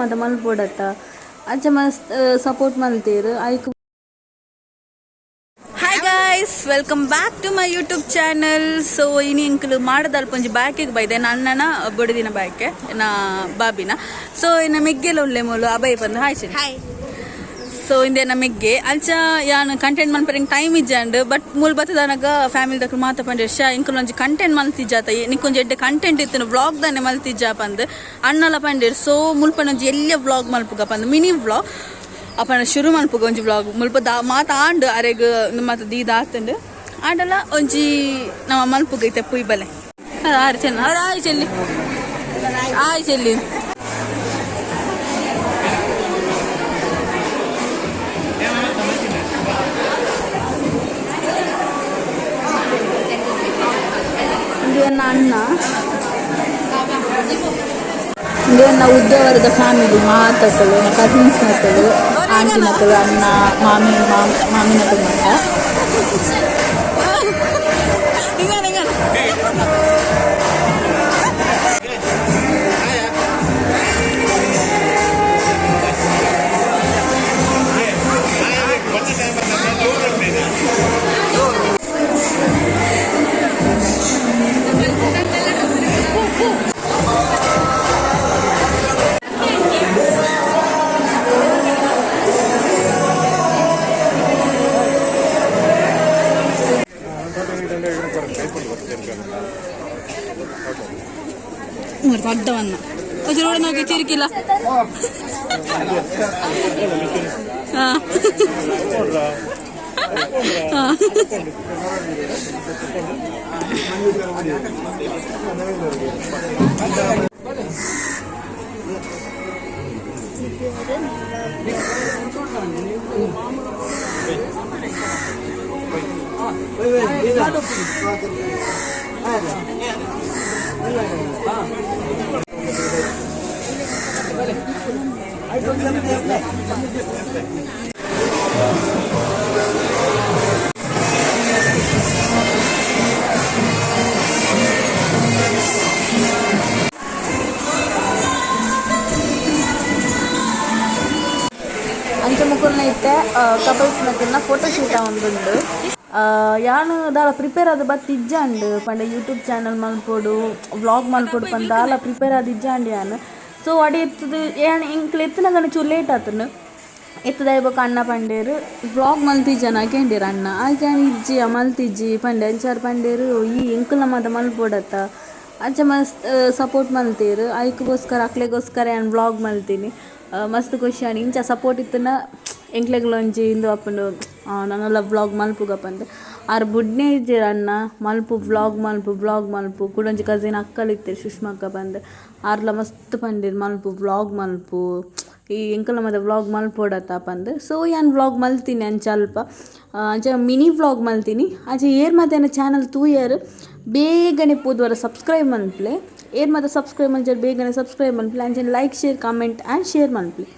ಮಾತ ಮಲ್ಪೊಡತ್ತ ಅಂಚ ಮಸ್ತ್ ಸಪೋರ್ಟ್ ಮಲ್ತೇರು ಐಕ್. Hi guys, welcome back to my YouTube channel. So ಇನಿ ಎಂಕುಲು ಮಾಡದಲ್ಪ ಒಂಜಿ ಬ್ಯಾಕಿಗೆ ಬೈದೆ, ಅಣ್ಣನ ಬೊಡದಿನ ಬ್ಯಾಕೆ ನಾ ಬಾಬಿನ. ಸೊ ಇನ್ನ ಮೆಗ್ಗೆಲ ಉಲ್ಲೆ ಮೂಲು. ಅಭಯ್ ಬಂದು ಹಾಯ್ ಚೆಲ್ಲಿ. ಹಾಯ್. ಸೊ ಇಂದೆ ಮೆಗ್ಗೆ ಅಂಚ ಯಾನ್ ಕಂಟೆಂಟ್ ಮನ್ಪರಿಂಗ್ ಟೈಮ್ ಇಜ್ಜಾಂಡ್. ಬಟ್ ಮೂಲ್ ಬತ್ತದನಗ ಫ್ಯಾಮಿಲಿ ದಕ್ಲು ಮಾತ ಪಂಡೆ, ಶಾ ಇಂಕುಲು ಒಂಜಿ ಕಂಟೆಂಟ್ ಮಲ್ತಿಜ್ಜಾತ, ನಿಕ್ಕೊಂಜಿ ಎಡ್ಡೆ ಕಂಟೆಂಟ್ ಇತ್ತಿನ ವ್ಲಾಗ್ ದಾನೆ ಮಲ್ತಿಜ್ಜಾ ಪಂದ್ ಅಣ್ಣಲ ಪಂಡೇರ್. ಸೊ ಮುಲ್ಪ ಒಂಜಿ ಎಲ್ಯ ವ್ಲಾಗ್ ಮಲ್ಪುಗ ಪಂದ್, ಮಿನಿ ವ್ಲಾಗ್ ಅಪನ ಶುರು ಮಲ್ಪುಗ. ಒಂಜಿ ವ್ಲಾಗ್ ಮುಲ್ಪ ದಾ ಮಾತ ಆಂಡ್, ಅರೆಗ್ ಮಾತ ದೀದ ಆತುಂಡು. ಆಂಡಲ ಒಂಜಿ ನಮ್ಮ ಮಲ್ಪುಗ ಇತ್ತೆ ಪುಯ್ ಬಲೆ ಆರು ಚೆನ್ನ ಆಯ್ ಚೆಲ್ಲಿ ಆಯ್ ಚೆಲ್ಲಿ. ಇದು ಎನ್ನ ಅಣ್ಣ, ಇದು ಎನ್ನ ಉದ್ಯವರದ ಫ್ಯಾಮಿಲಿ ಮಾತಕ್ಕಳು, ಕಸಿನ್ಸ್ ನಕಲು, ಆಂಟಿ ನಕಲು, ಅಣ್ಣ, ಮಾಮಿ, ಮಾಮಿನಕಲು ಮಾತ. ದೊಡ್ಡವನ್ನ ಒಂಚೂರು ನೋಗಿ ಚಿರಿಕಿಲ್ಲ. ಹಾ ಹಾ. ಅಂಚ ಮುಕುಲ್ನ ಇತ್ತೆ ಕಪಲ್ಸ್ ನಕಲ್ನ ಫೋಟೋ ಶೂಟ್ ಆವೊಂದುಂಡು. ಯಾನ್ ದಾಲ ಪ್ರಿಪೇರ್ ಆದ್ ಬತ್ತ್ ಇಜ್ಜಾಂಡ್ ಪಂಡ ಯೂಟ್ಯೂಬ್ ಚಾನಲ್ ಮಲ್ಪೊಡು, ವ್ಲಾಗ್ ಮಲ್ಪೊಡು ಪಂದ್ ದಾಲ ಪ್ರಿಪೇರ್ ಆದ್ ಇಜ್ಜಾಂಡ್ ಯಾನ್. ಸೊ ಅಡೆ ಎತ್ತುದು ಯಾನ್ ಎಂಕ್ಲು ಎತ್ತುನಗನ ಚೂರು ಲೇಟ್ ಆತುಂಡು. ಎತ್ತುದಾಯಿ ಬೊಕ ಅಣ್ಣ ಪಂಡೇರು, ವ್ಲಾಗ್ ಮಲ್ತಿಜ್ಜನ ಕೇಂಡೇರು ಅಣ್ಣ. ಆಯ್ಕೆ ಯಾನ್ ಇಜ್ಜಿ ಮಲ್ತಿಜ್ಜಿ ಪಂಡೆ. ಅಂಚಾರ್ ಪಂಡೇರು, ಈ ಎಂಕುಲ್ನ ಮಾತ ಮಲ್ಪೊಡತ್ತ, ಅಂಚ ಮಸ್ತ್ ಸಪೋರ್ಟ್ ಮಲ್ತೇರು. ಐಕ್ಗೋಸ್ಕರ ಅಕ್ಲೆಗೋಸ್ಕರ ಯಾನ್ ವ್ಲಾಗ್ ಮಲ್ತೀನಿ. ಮಸ್ತ್ ಖುಷಿ ಆಂಡ್. ಇಂಚ ಸಪೋರ್ಟ್ ಇತ್ತುಂಡ ಎಂಕ್ಲೆಗ್ಲ ಒಂಜಿ ಇಂದು ಆಪುಂಡು, ನನಲ ವ್ಲಾಗ್ ಮಲ್ಪುಗ ಪಂದ್. ಆರ್ ಬುಡ್ನೆ ಇಜ್ಜೆರ್ ಅಣ್ಣ, ಮಲ್ಪು ವ್ಲಾಗ್ ಮಲ್ಪು, ವ್ಲಾಗ್ ಮಲ್ಪು. ಕುಡೊಂಜಿ ಕಸಿನ್ ಅಕ್ಕಲ್ ಇತ್ತೆರ್ ಸುಷ್ಮಾ ಅಕ್ಕ ಪಂದ್, ಆರ್ಲ ಮಸ್ತ್ ಪಂಡೆರ್, ಮಲ್ಪು ವ್ಲಾಗ್ ಮಲ್ಪು, ಈ ಎಂಕಲ್ನ ಮಾತ ವ್ಲಾಗ್ ಮಲ್ಪೊಡತ್ತ ಪಂದ್. ಸೊ ಯಾನ್ ವ್ಲಾಗ್ ಮಲ್ತೀನಿ ಅಂಚ ಅಲ್ಪ ಅಂಚ ಮಿನಿ ವ್ಲಾಗ್ ಮಲ್ತೀನಿ. ಅಂಚ ಏರ್ ಮಾತ ಎನ್ನ ಚಾನಲ್ ತೂಯರ್ ಬೇಗನೆ ಪೋದು ಸಬ್ಸ್ಕ್ರೈಬ್ ಮನ್ಪುಲೆ. ಏರ್ ಮಾತ ಸಬ್ಸ್ಕ್ರೈಬ್ ಮಲ್ಜರ್ ಬೇಗನೆ ಸಬ್ಸ್ಕ್ರೈಬ್ ಮನ್ಪುಲೆ. ಅಂಚನೆ like, share, comment and share ಮನ್ಪುಲೆ.